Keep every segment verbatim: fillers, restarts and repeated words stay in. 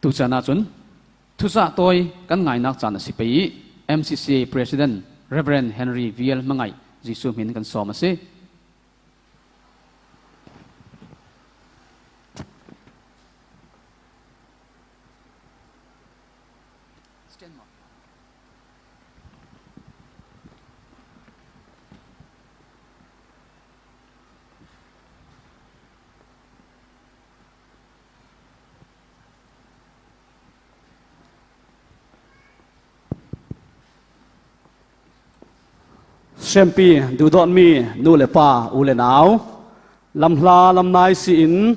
Tu caan ahcun thuzah tawi kan ngainak caan a si pei i, M C C A President Reverend Henry V L Hmangaih Jesuh hmin kan sawm a si. Siampi, duhdawtmi nu le pa, u le nau, lamhla lamnai si in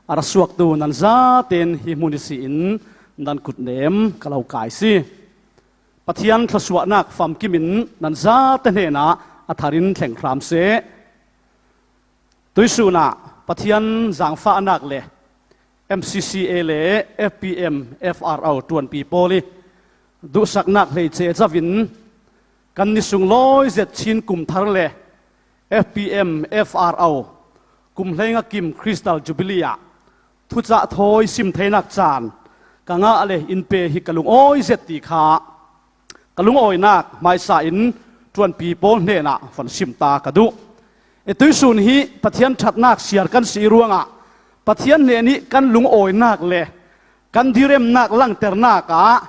a ra suaktu nan zaten hi hmun i si in nan kutnem ka lo kai si. Pathian thluasuahnak famkim in nan zate hnenah a thar in thleng hram seh. Tuisun ah Pathian zaangfahnak le M C C A le F P M F R O ṭuanpi pawl i duhsaknak hleice covin kan ni sunglawi zet Chin kum thar le F P M F R O kum hleinga kim Crystal Jubilee ah thucah thawi sim theinak caan ka ngah le in pe hi ka lungawi zet ti kha ka lungawinak hmaisa in ṭuanpi pawl hnenah von sim ta ka duh. E, tuisun hi Pathian ṭhatnak siar kan si ruangah Pathian hnenih kan lungawinak le kan diremnak langternak ah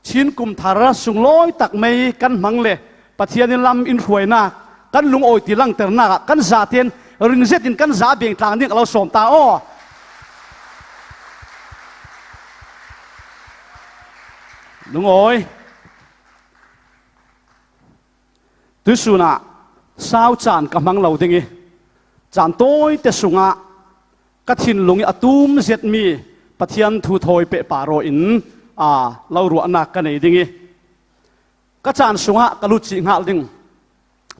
Chin kum thar sunglawi tak mei kan hmang le Pathian in lam in hruainak kan lungawi ti langternak ah kan zaten ring zetin kan za beng tlang ding a lo sawm ta aw. Lungawi. Tuisun ah sau caan ka hmang lo ding i, caan tawite sungah ka thinlung i a tum zetmi Pathian thu thawi pehpar aw in, aa, lo ruahnak ka nei ding i, ka caan sungah ka lut cih hngalh ding.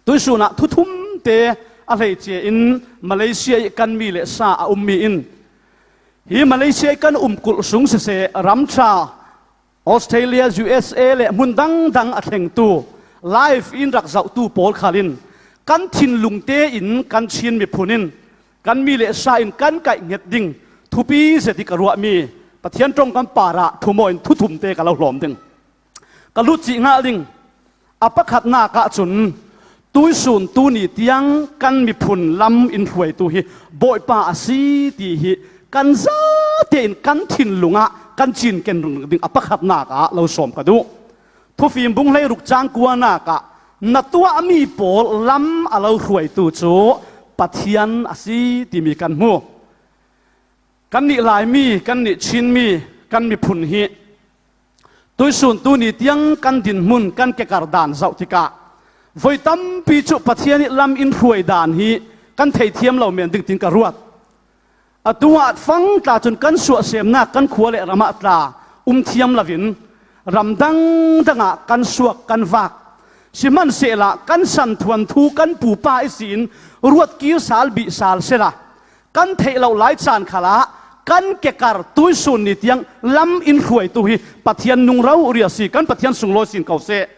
Tuisun ah thuthumte a hleice in Malaysia i kan mi le sa a ummi in, hi Malaysia i kan umkulh sung siseh, ramṭha Australia, U S A le hmun dangdang a thlengtu live in rak zohtu pawl khal in kan thinlungte in kan Chin miphun in kan mi le sa in kan kaihhnget ding thupi zet i ka ruahmi Pathian ṭong kan parah thumaw in thuthumte ka lo hlawm ding. Ka lut cih hngalh ding. A pakhatnak ahcun tuisun tuni tiang kan miphun lam in hruaitu hi Bawipa a si ti hi kan zate in kan thinlung ah kan cinken ding a pakhatnak ah lo sawm ka duh. Thufim bung hleiruk cang kuanak ah na tuahmi pawl lam a lo hruaitu cu Pathian a si timi kan hmu. Kannih Laimi, kannih Chinmi, kan miphun hi tuisun tuni tiang kan dinhmun kan kekar dan zoh tikah voi tampi cu Pathian i lam in hruai dan hi kan theithiam lo men ding tiin ka ruat. Atu ah fang tla cun kan suahsemnak kan khua le ram ah tla um thiam loin ram dangdang ah kan suak kan vak. Sihmanhsehla kan santhuan thu kan pupa ihsin ruat kir sal bih sal sehla kan theih loh lai caan khalah kan kekar tuisun ni tiang lam in hruaitu hi Pathian nung rori a si, kan Pathian sunglawi sin ko seh.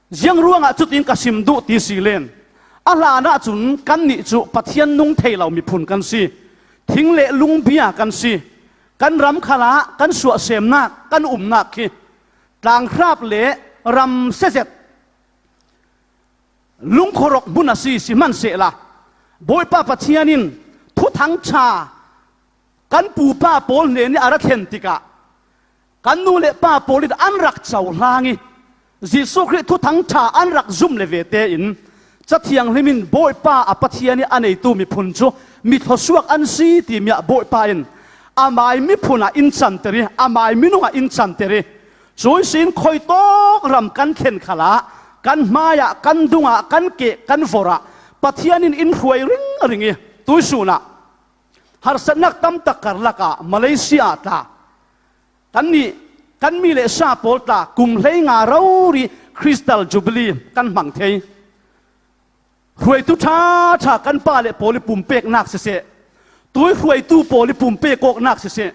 Ziang ruangah cutin ka sim duh ti si len, a hlan ahcun kannih cu Pathian nung thei lo miphun kan si. Thing le lung bia kan si. Kan ram khalah kan suahsemnak, kan umnak khi tlanghraap le ram sezet lungkhuarawk hmun a si, sihmanhsehla Bawipa Pathian in Thuthang ṭha kan pupa pawl hnen i a ra thlen tikah kan nu le pa pawl in an rak cohlang i Jesuh Khrih Thuthang ṭha an rak zum le ve tein Cathianghlim in Bawipa a Pathian i a neitu miphun cu mi thluasuak an si timi ah Bawipa in amai miphun ah in canter i amai minung ah in canter i, cui sin khuitawk ram kan thlen khalah kan hmaiah, kan dungah, kan keh, kan vorh ah Pathian in in hruai ringring i tuisun ah harsatnak tam tak karlak ah Malaysia ah tla kannih, kan mi le sa pawl tla kum hleinga rori Crystal Jubilee kan hmang thei. Hruaitu ṭhaṭha kan pa le pawl i pumpeknak siseh, tui hruaitu pawl i pumpek awknak siseh,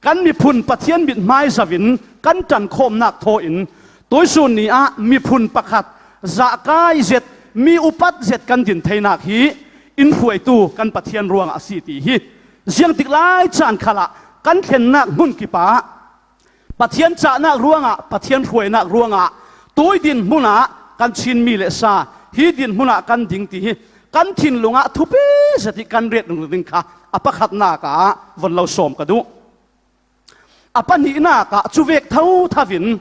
kan miphun Pathian mithmai zoh in kan ṭankhawmnak thaw in tuisun ni ah miphun pakhat zahkai zet, mi upat zet kan din theinak hi in hruaitu kan Pathian ruangah a si ti hi ziangtik lai caan khalah kan thlennak hmun kip ah Pathian cahnak ruangah, Pathian hruainak ruangah, tui dinhmun ah kan Chin mi le sa, hi dinhmun ah kan ding ti hi kan thinlung ah thupi zet ih kan ret ding kha a pakhatnak ah von lo sawm ka duh. A pahnihnak ah cuvek thotho in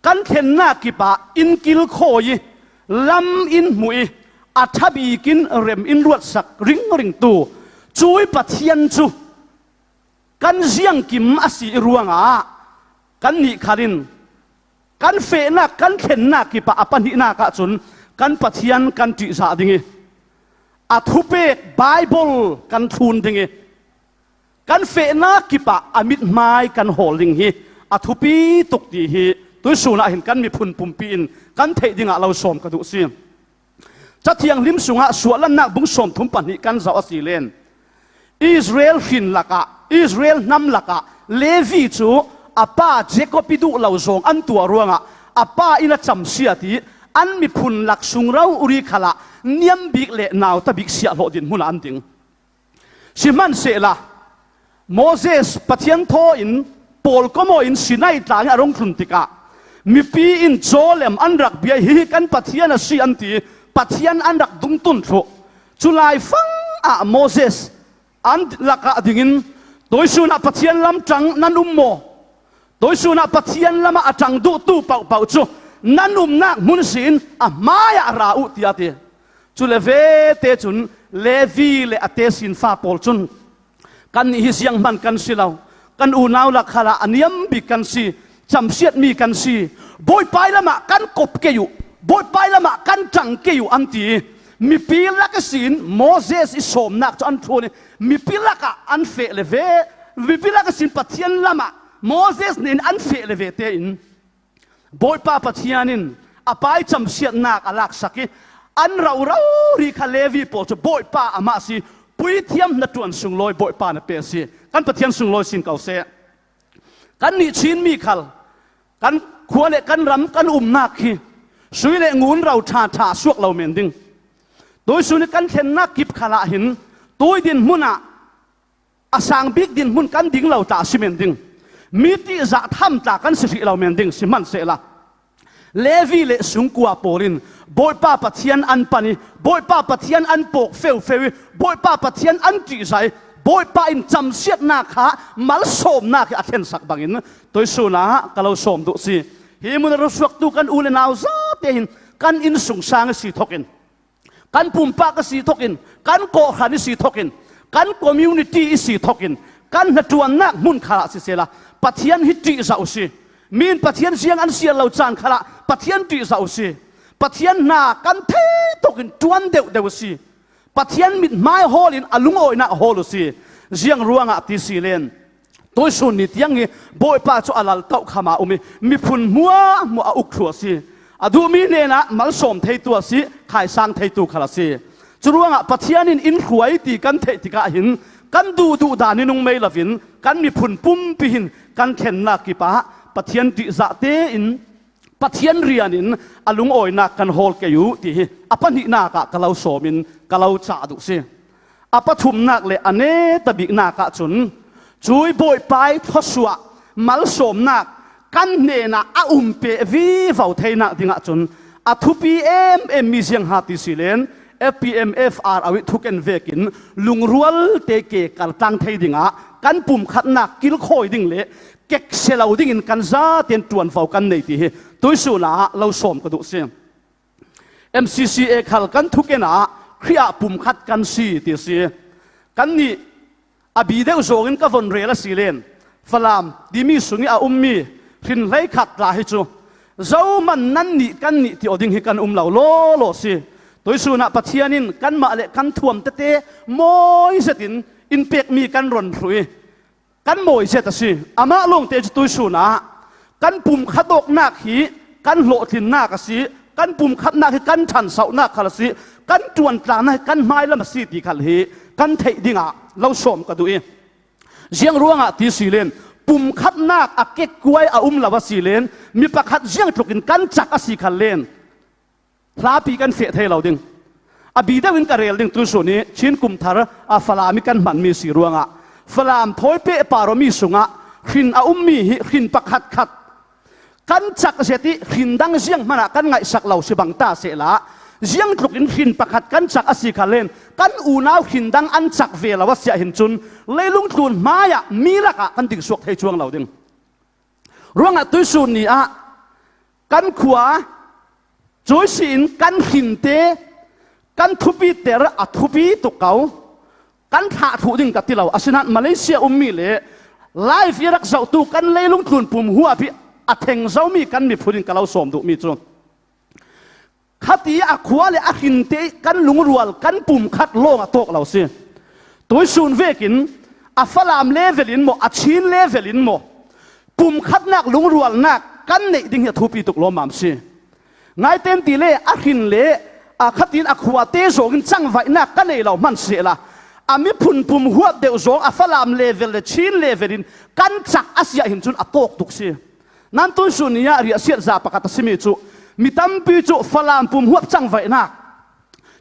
kan thlennak kip ah in kilkhawi ih lam in hmuh ih a ṭha bik in rem in ruatsak ringringtu cui Pathian cu kan ziangkim a si ih ruangah kannih khal in kan fehnak, kan thlennak kip ah a pahnihnak ahcun kan Pathian kan ṭihzah ding ih a thupek Baibal kan thlun ding ih kan fehnak kip ah a mithmai kan hawl ding hi a thupi tuk ti hi tuihsun ah hin kan miphun pumpi in kan theih dingah lo sawm ka duh si. Cathianghlim sungah Suahlannak bung sawmthum pahnih kan zoh a si len Israel hrin lakah, Israel hnam lakah Levi cu a pa Jacob ih duh lo zawng an tuah ruangah a pa in a camsiat ih an miphun lak sung rori khalah niam bik le nauta bik siahhlawh dinhmun ah an ding. Sihmanhsehla, Moses Pathian thaw in pawlkom aw in Sinai tlang ih a rung tlun tikah mipi in cawlem an rak bia ih, "Hihi kan Pathian a si," an ti. Pathian an rak dungtun thluh. Cu laifang ah Moses an lakah dingin, "Tuihsun ah Pathian lam ṭang nan um maw? Tuihsun ah Pathian lamah a ṭang duhtu pohpoh cu nan umnak hmun sin a hmaiah ra uh," tiah a ti. Cule vete cun Levi le a tesinfa pawl cun, "Kannih hi zianghman kan si lo, kan unau lak khalah a niam bik kan si, camsiatmi kan si. Bawipa ih lamah kan kop kei uh, Bawipa ih lamah kan ṭang kei uh," an ti. Mipi lak ihsin Moses ih sawmnak cu an thlun ih mipi lakah an feh le ve. Mipi lak ihsin Pathian lamah Moses nih in an feh le ve tein Bawipa Pathian in a pa ih camsiatnak a laksak ih an rori kha Levi pawl cu Bawipa amah a si, puithiam hnaṭuan sunglawi Bawipa na pe a si. Kan Pathian sunglawi sin ko seh. Kannih Chin mi khal kan khua le kan ram kan umnak hi sui le ngun ro ṭha ṭha a suak lo men ding. Tuihsun ih kan thlennak kip khalah hin tui dinhmun ah a sang bik dinhmun kan ding lo ta a si men ding. Mi ṭihzah tham tla kan si hrih lo men ding. Sihmanhsehla Levi le sungkua pawl in Bawipa Pathian an pan ih Bawipa Pathian an pawk feufeu ih Bawipa Pathian an ṭihzah ih Bawipa in camsiatnak kha malsawmnak ih a thlensak bangin tuihsun ah ka lo sawm duh si. Hi mun a ra suaktu kan u le nau zate hin kan innsungsang ih si thokin, kan pumpak ih si thokin, kan kawhhran ih si thokin, kan community ih si thokin, kan hnaṭuannak hmun khalah sisehla Pathian hi ṭihzah uh si. Mi in Pathian ziang an siar lo caan khalah Pathian ṭihzah uh si. Pathian hna kan thei thokin ṭuan deuhdeuh uh si. Pathian mithmai hawl in a lungawinak hawl uh si. Ziang ruangah ti si len tuihsun ni tiang hi Bawipa cu a laltoh kham ah um ih miphun hmuahhmuah a uk thluah a si. A duhmi hnenah malsawm theitu a si, khaisang theitu khal a si. Curuangah Pathian in in hruai ti kan theih tikah hin kan duhduh dan ih nung mei loin kan miphun pumpi hin kan thlennak kip ah Pathian ṭihzah tein Pathian rian in a lungawinak kan hawl kei uh ti hi a pahnihnak ah ka lo sawm in ka lo cah duh si. A pathumnak le a neta biknak ahcun cui Bawipa ih thluasuah malsawmnak kan hnenah a um peh vivo theinak dingah cun a thupi emem mi ziangha ti si len F P M F R O ih thuken vekin lungrual te ke kaltlang thei dingah kan pumkhatnak kilkhawi ding le keksia lo dingin kan zaten ṭuanvo kan nei ti hi tuihsun ah lo sawm ka duh si. M C C A khal kan thuken ah Khrih ah pumkhat kan si ti a si. Kannih a bi deuh zawngin ka von rel a si len Falam timi sungih a ummi hrin hleikhat tla hi cu zohman nannih kannih ti aw ding hi kan um lo lawlaw si. Tuihsun ah Pathian in kanmah le kan thuam tete mawi zetin in pekmi kan ron hruh ih kan mawi zet a si. Amah lawngte cu tuihsun ah kan pumkhat awknak hi kan hlawhtlinnak a si, kan pumkhatnak hi kan ṭhansohnak khal a si, kan ṭuantlangnak hi kan hmailam a si ti khal hi kan theih dingah lo sawm ka duh ih, ziang ruangah ti si len pumkhatnak a kekkuai a um lo a si len mi pakhat ziangtlukin kan cak a si khal len hlapi kan feh thei lo ding. A bi deuh in ka rel ding tuihsun ih Chin kumthar a Falam ih kan hmanmi si ruangah Falam thawi pehpar awmi sungah hrin a um mi hi hrin pakhat khat kan cak zet ih hrin dang ziang hmanah kan ngaihsak lo si bang ta sehla, ziang tlukin hrin pakhat kan cak a si kha len, kan unau hrin dang an cak ve lo a si ah hin cun, leilung tlun hmaiah mi lakah kan dingsuak thei cuang lo ding. Ruangah tuihsun ni ah kan khua, cuihsin kan hrinte kan thupiter a thupi tuk ko, kan thlah thluh ding ka ti lo. Asinain Malaysia ummi le live i rak zohtu kan leilung tlun pum huap hi a theng zomi kan miphun in ka lo sawm duhmi cu, khati a khua le a hrinte ih kan lungrual kan pumkhat lawng a tawk lo si. Tuihsun vekin a Falam level in maw, a Chin level in maw, pumkhatnak lungrualnak kan neih ding hi a thupi tuk lawmmam si. Ngaiten ti le a hrin le a khatin a khuate zawngin cangvaihnak ka nei lo hman sehla, a miphun pum huap deuh zawng a Falam level le Chin level in kan cak a si ah hin cun a tawk tuk si. Nan tuihsun ni ah riahsiat za pakhat a simi cu, mi tampi cu Falam pum huap cangvaihnak,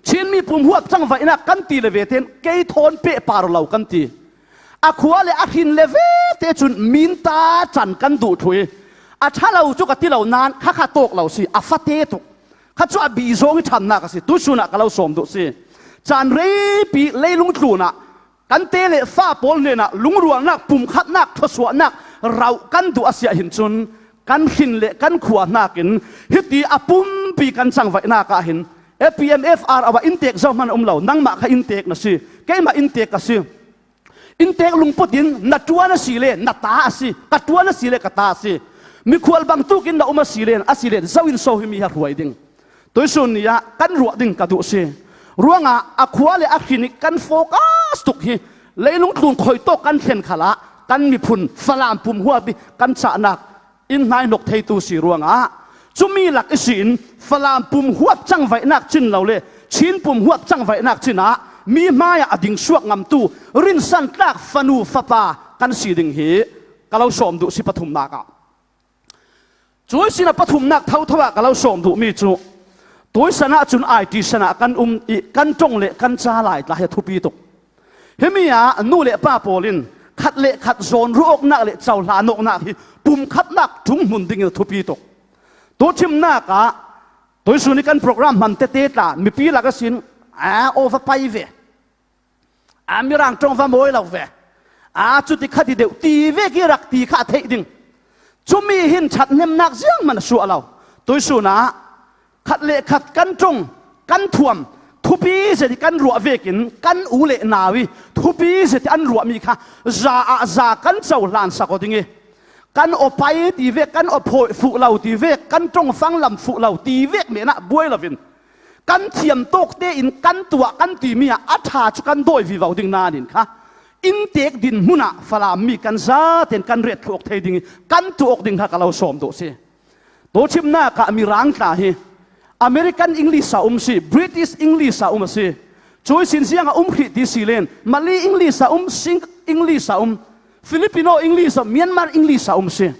Chinmi pum huap cangvaihnak kan ti le vete in kei thawn pehpar lo kan ti. A khua le a hrin le vete cun minta can kan duh thluh ih, a ṭha lo cu ka ti lo nan kha kha tawk lo si, a fate tuk. Kha cu a bi zawng ih ṭhamnak a si, tuihsun ah ka lo sawm duh si. Caan reipi leilung tlun ah kan te le fa pawl hnenah lungrualnak, pumkhatnak, thluasuahnak rauh kan duh a si ah hin cun, kan hrin le kan khua hnakin hiti a pumpi kan cangvaihnak ah hin A P M F R O ah inntek zohman a um lo, nangmah kha inntek na si, keimah inntek ka si. Inntek lungput in na ṭuan a si le na ta a si, ka ṭuan a si le ka ta a si. Mikhual bangtuk in na um a si le, a si le zo in so hi mi ha hruai ding. Tuihsun ni ah kan ruah ding ka duh si. Ruangah a khua le a hrin ih kan focus tuk hi leilung tlun khoitawk kan thlen khalah kan miphun Falam pum huap ih kan cahnak in hnaihnok theitu si ruangah, cumi lak ihsin Falam pum huap cangvaihnak cin lo le Chin pum huap cangvaihnak cin ah mi hmaiah a dingsuak ngamtu rinsantlak fanu fapa kan si ding hi ka lo sawm duh si pathumnak ah. Cuihsin a pathumnak thotho ah ka lo sawm duhmi cu, tuisan ah cun I T san ah kan um ih kan ṭong le kan ca lai tla hi a thupi tuk. Himi ah nu le pa pawl in khat le khat zawn ruahawknak le cohlan awknak hi pumkhatnak ṭhunghmun dingin a thupi tuk. Tuṭhimnak ah tuihsun ih kan program hman tete tla mipi lak ihsin, aa, aw va pai ve. Aa, Mirang ṭong va mawi lo ve. Aa, cuti kha ti deuh ti vek ih rak ti kha a theih ding. Cumi hin ṭhathnemnak zianghman a suah lo. Tuihsun ah khat le khat kan ṭong, kan thuam, thupi zet ih kan ruah vekin kan u le nau ih thupi zet ih an ruahmi kha za ah za kan cohlan sak aw ding ih, kan aw pai ti vek, kan aw phawih fuh lo ti vek, kan ṭongfang lam fuh lo ti vek menah buai loin kan thiam tawk tein kan tuah kan timi ah a ṭha cu kan dawi vivo ding nain kha inntek dinhmun ah Falam mi kan zaten kan ret thluak thei ding ih kan tuah awk ding kha ka lo sawm duh si. Tuṭhimnak ah Mirang tla hi American English a um si, British English a um a si. Cuihsin ziang a um hrih ti si len, Malay English a um, Sing English a um, Filipino English a um, Myanmar English a um si.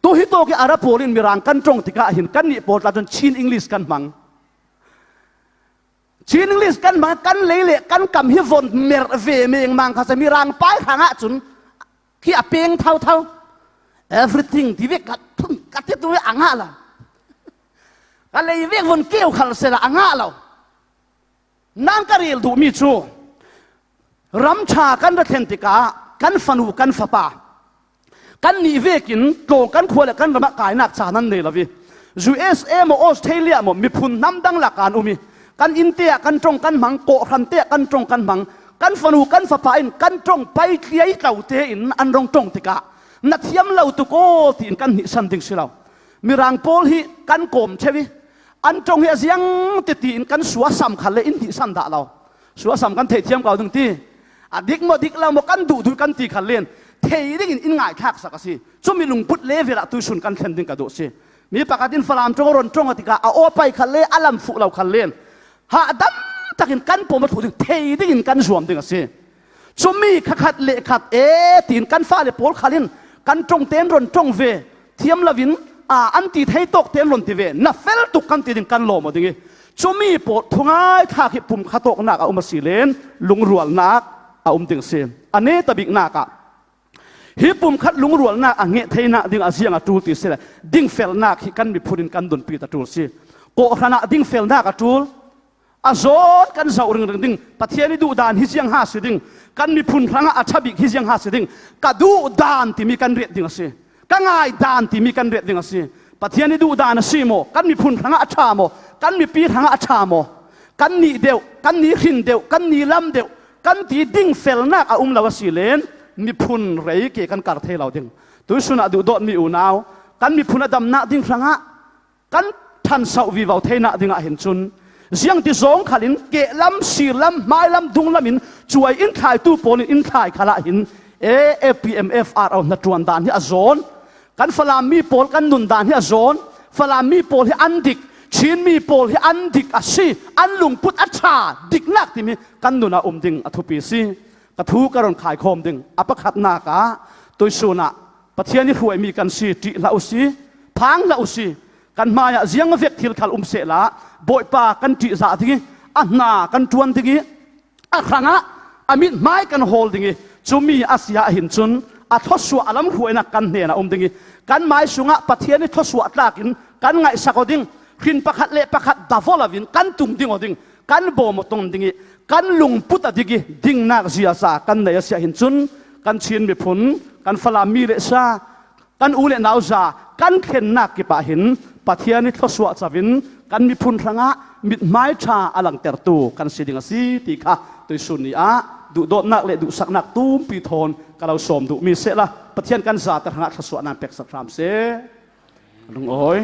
Tu hi tawk ih Arab pawl in Mirang kan ṭong tikah hin kannih pawl tla cun Chin English kan hmang. Chin English kan hmang, kan lei le kan kam hi von merh ve mengmang kha si. Mirang pai hrang ah cun khi a peng thotho. Everything ti vek ka thun ka ti tu a ngah lo. Ka lei vek von keu khal sela a ngah lo. Nan ka rel duhmi cu, ram ṭha kan ra thlen tikah kan fanu kan fapa kannih vekin tlawng kan khua le kan ram ah kainak caan an nei lo ih, U S A maw Australia maw miphun hnam dang lakah an um ih, kan innte ah kan ṭong kan hmang, kawhhrante ah kan ṭong kan hmang, kan fanu kan fapa in kan ṭong pai tliai tlo tein an rung ṭong tikah na thiam lo tuk aw tiin kan hnihsan ding si lo. Mirang pawl hi kan kawm ṭheu ih an ṭong hi a ziang tete in kan suasam khat le in hnihsan dah lo. Suasam kan theih thiam ko ding ti. A dik maw dik lo maw kan duhduh kan ti khat len thei dingin in ngaithlak sak a si. Cumi lungput level ah tuihsun kan thlen ding ka duh si. Mi pakhat in Falam ṭong a run ṭong a tikah a aw pai khat le a lam fuh lo khat len hahdam takin kan pawm a thluh ding thei dingin kan zuam ding a si. Cumi kha khat le khat e tiin kan fale pawl khal in kan ṭong ten run ṭong ve, thiam loin, aa, an ti thei tawk ten run ti ve, na fel tuk kan ti ding kan lawm aw ding ih, cumi pawl thungai thlak hi pumkhat awknak a um a si len lungrualnak a um ding a si. A neta biknak ah Hi pumkhat lungrualnak a ngeh theinak ding a ziang a ṭul ti sile, dingfelnak hi kan miphun in kan nunpi ta ṭul si. Kawhhran ah dingfelnak a ṭul. A zawn kan zoh ringring ding. Pathian i duh dan hi ziang ha si ding. Kan miphun hrangah a ṭha bik hi ziang ha si ding. Ka duh dan timi kan riat ding a si. Ka ngai dan timi kan riat ding a si. Pathian i duh dan a si maw? Kan miphun hrangah a ṭha maw? Kan mipi hrangah a ṭha maw? Kan nih deuh, kan ni hrin deuh, kan ni lam deuh, kan ti dingfelnak a um lo a si len, miphun rei ke kan kar thei lo ding. Tuisun ah duhdawtmi unau, kan miphun a damnak ding hrangah kan ṭhansauh vivo theinak dingah hin cun, ziangti zawng khalin kehlam, sirlam, hmailam, dunglam in cuai in thlaitu pawl in in thlai khalah hin A P M F R O hnaṭuan dan hi a zawn. Kan Falam mi pawl kan nun dan hi a zawn. Falam mi pawl hi an dik, Chin mi pawl hi an dik a si, an lungput a ṭha, diknak timi kan nun a um ding a thupi si. Ka thu ka run khaikhawm ding a pakhatnak ah, tuisun ah Pathian i hruaimi kan si, ṭih hlah u si, phang hlah u si. Kan hmaiah ziang vek thil khal um sehla, Bawipa kan ṭihzah ding i, a hna kan ṭuan ding i, a hrangah a mithmai kan hawl ding i, cumi a si ah hin cun a thluasuah a lamhruainak kan hnenah um ding i, kan mai sungah Pathian i thluasuah tlakin kan ngaihsak aw ding, hrin pakhat le pakhat davo lovin kan tung ding aw ding, kan bawm aw tung ding i, kan lungput a dik i, dingnak ziaza kan nei a si ah hin cun kan Chin miphun, kan Falam mi le sa, kan u le nau za, kan thlennak kipah hin Pathian i thluasuah covin kan miphun hrangah mithmai ṭha a langtertu kan si ding a si ti kha tuisun ni ah duhdawtnak le duhsaknak tumpi thawn ka lo sawm duhmi sehla, Pathian kan zate hrangah thluasuahnak peksak hram seh. Ka lungawi.